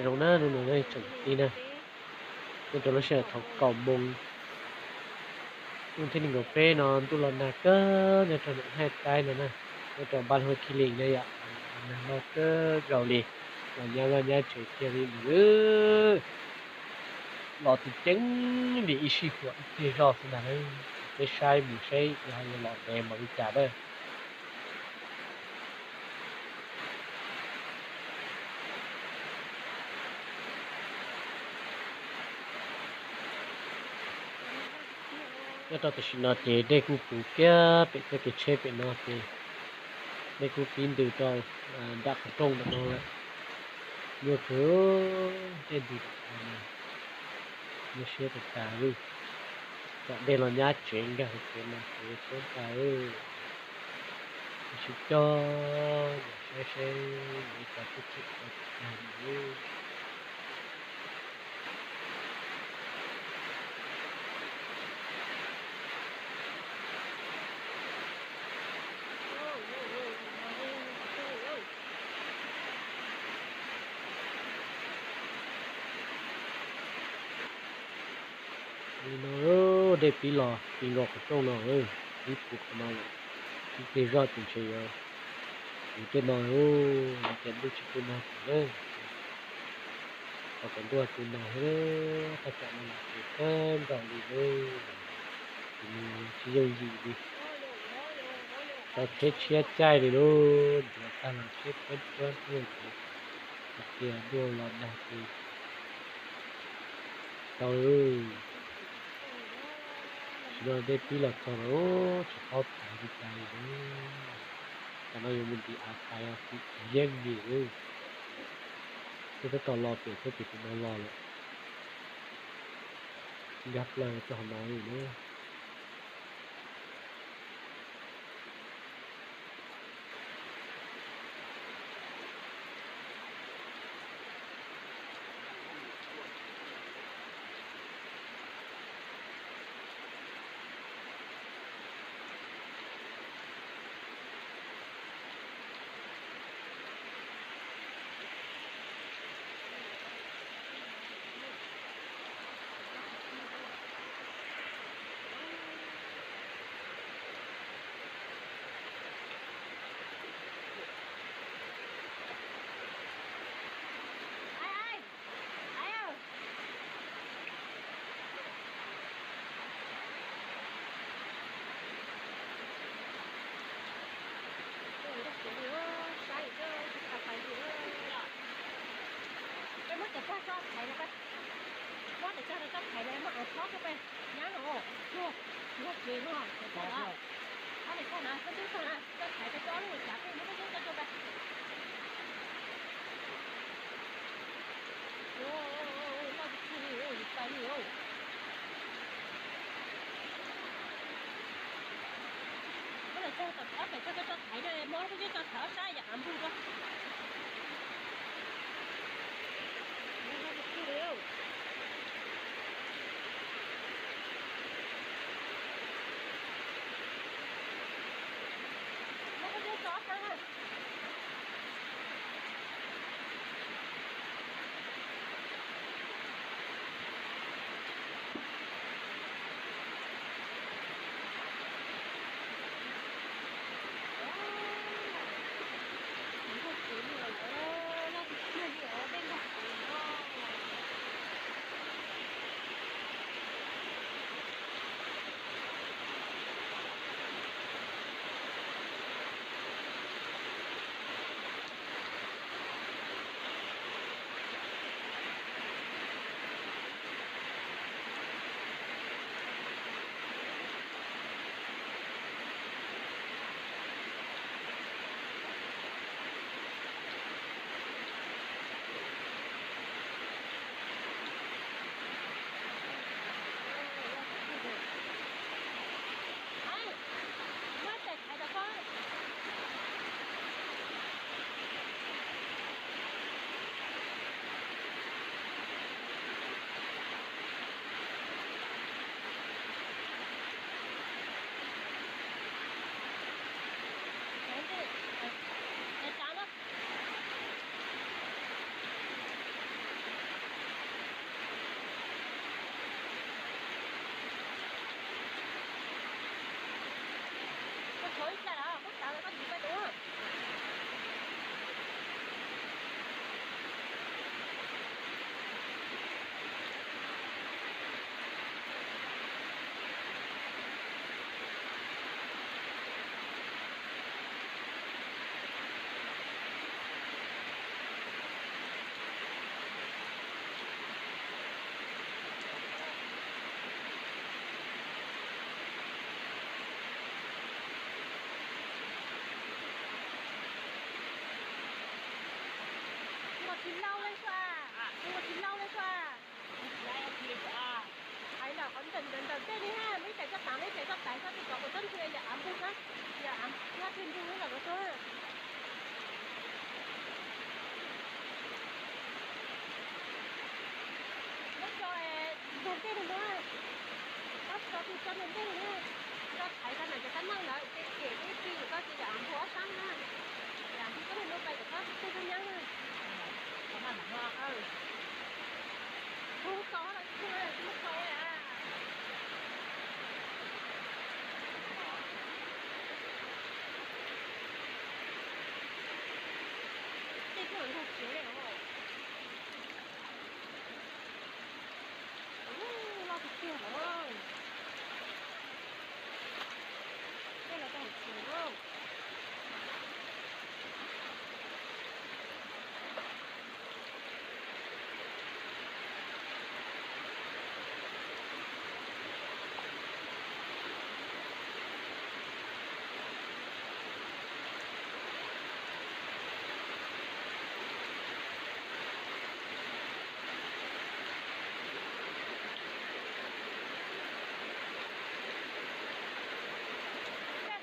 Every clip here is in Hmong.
Zoo na, hnub no tsoom kwv tij na, nyob rau lub sij hawm thaum kaum moos hnub tim nees nkaum peb no, ntuj los nag kawg nyob rau ntawm Thaib Taib no na, nyob rau npab Huab Khib Lis na yom, nag loj kawg nkaus li, los nyab vaj nyab tsev kiag li ntawd. Los tsis ceeb li ib sij huam ib pliag zoj xwb ntag na. Peb saib mus seb ho yuav los ntev npaum li cas na. Nyob rau tam sim no ces dej kuj puv kiag pem txoj kev tsheb pem no ces dej kuj pib ntws rau nram qhov rooj ntawm no lawm. Nyuaj kawg, dej ntws nram no, nyuaj siab tas tas li. Tsam dej los nyab tsev nkag hauv tsev no ces yuav tshiab tas. Tab sis cog saib seb yuav ua cas thiaj tseem tau tag li. Li no, dej pib los ti nkaus qhov rooj no, pib puv qhov no lawm. Ib pliag zoj ces ntshe yuav puv tej no, ces ntuj tsis tu nag ces na, thaum kom ntuj tu nag thiab, thaj tsam no los ces kawg nkaus li na, ces nws tsis yooj yim li. Tau tsheb tshiab caij li lauj, ntuav tag los tsheb tsuab tsuab tuaj ces, hais tias ntuj los nag ces tau. Tam sim no dej pib los txog lawm, tsis paub tais li cas li na. Tam no yuav mus ntim av tais os, yeeb li. Twb tab tom los pem txoj kev pem no los lawm, nkag plaws rau hauv no li na. Peb muab cov tsag tso thaiv no peb, muab cov tsag tso thaiv no, muab av thob rau peb nyab no, yog, yog tsev no, cov tsag no, ob daim tsag na, koj twb tag na, koj thaiv tau cov lub cav peb muab koj cov tso rau peb. Loj tsis txig li, tsis tau li os. Muab daim tsag, ob daim tsag koj tso thaiv na, muab koj cov tso thaiv ob sab yam av npug rau. Muab koj cov tso ob sab na. Tsis laus li sua, ua tsis laus li sua. Thaiv ntawm qhov ntawm ntawm ntawm tej li ha, muaj ib tais toj taav, muaj ib tais toj taav, txhob txhob txhob ntsia yam av ntug na, yam av txhob tig ntug los rau txog. Muab tso ntug ntej no, txhob tso tus tso ntug ntej no, tso thaiv tau ntawm cov tab meeg ntawd ces cem ib pliag koj ces yam av ntug ob sab na, yam av ntug koj mus pais kom txhob tej tub nyab na. Kuv tso los tsis tau, tsis muaj tso li a. Tej tug ntug tsev os. Loj tiag tiag lawm. Tej los tau hauv tsev lauj.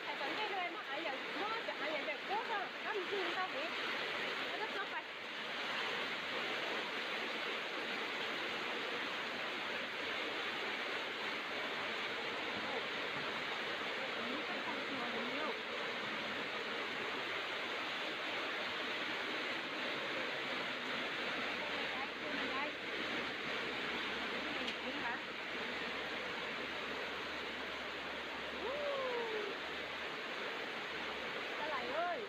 Thaiv tom ntej no muab av yawm, muab cov av yawm yawm kub no, kab ntxig ntau heev, koj txhob pais. Ua, Kab Lais,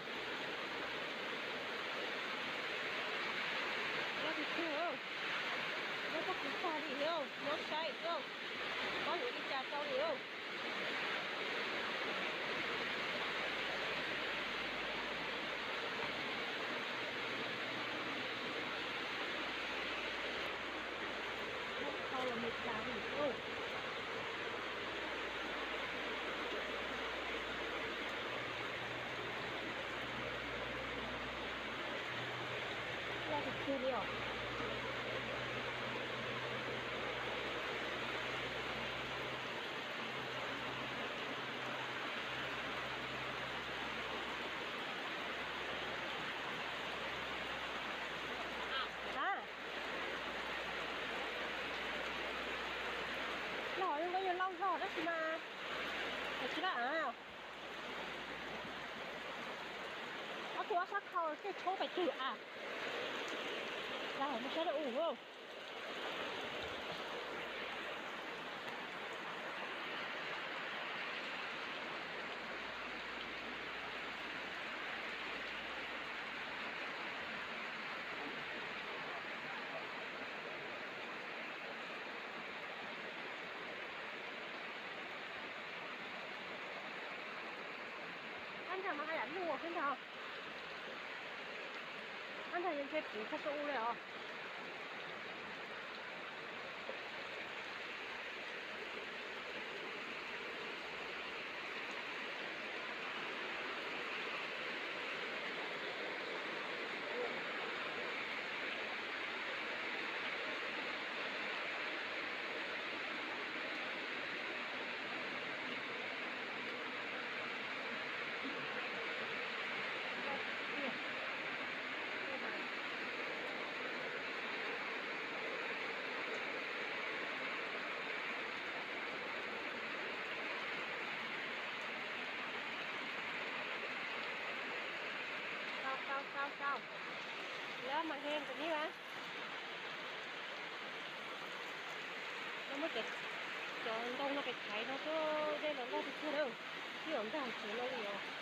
loj tiag tiag, loj koj kuv tag li os, nyob saib os, paub yuav li cas rau li os. Tau los me tas li os. Loj tiag tiag li os. A, loj zoo nkaus yog lauj zog tab sis mas, tsis laj a. Ob tug ob sab khau tej tshoob pais twg a? Lag mus saib rau u. Ab ntag mas haj yam luj ab ntag. Ab ntag yog ntshe puv txog saum u li os. Tau, tau, tau, tau. Lawv mas he nkaus ni a. Lawv muab cov, cov ntoo no pes thaiv no xwb, dej los loj tiag tiag na. Twb yuav nkag tsev no li os.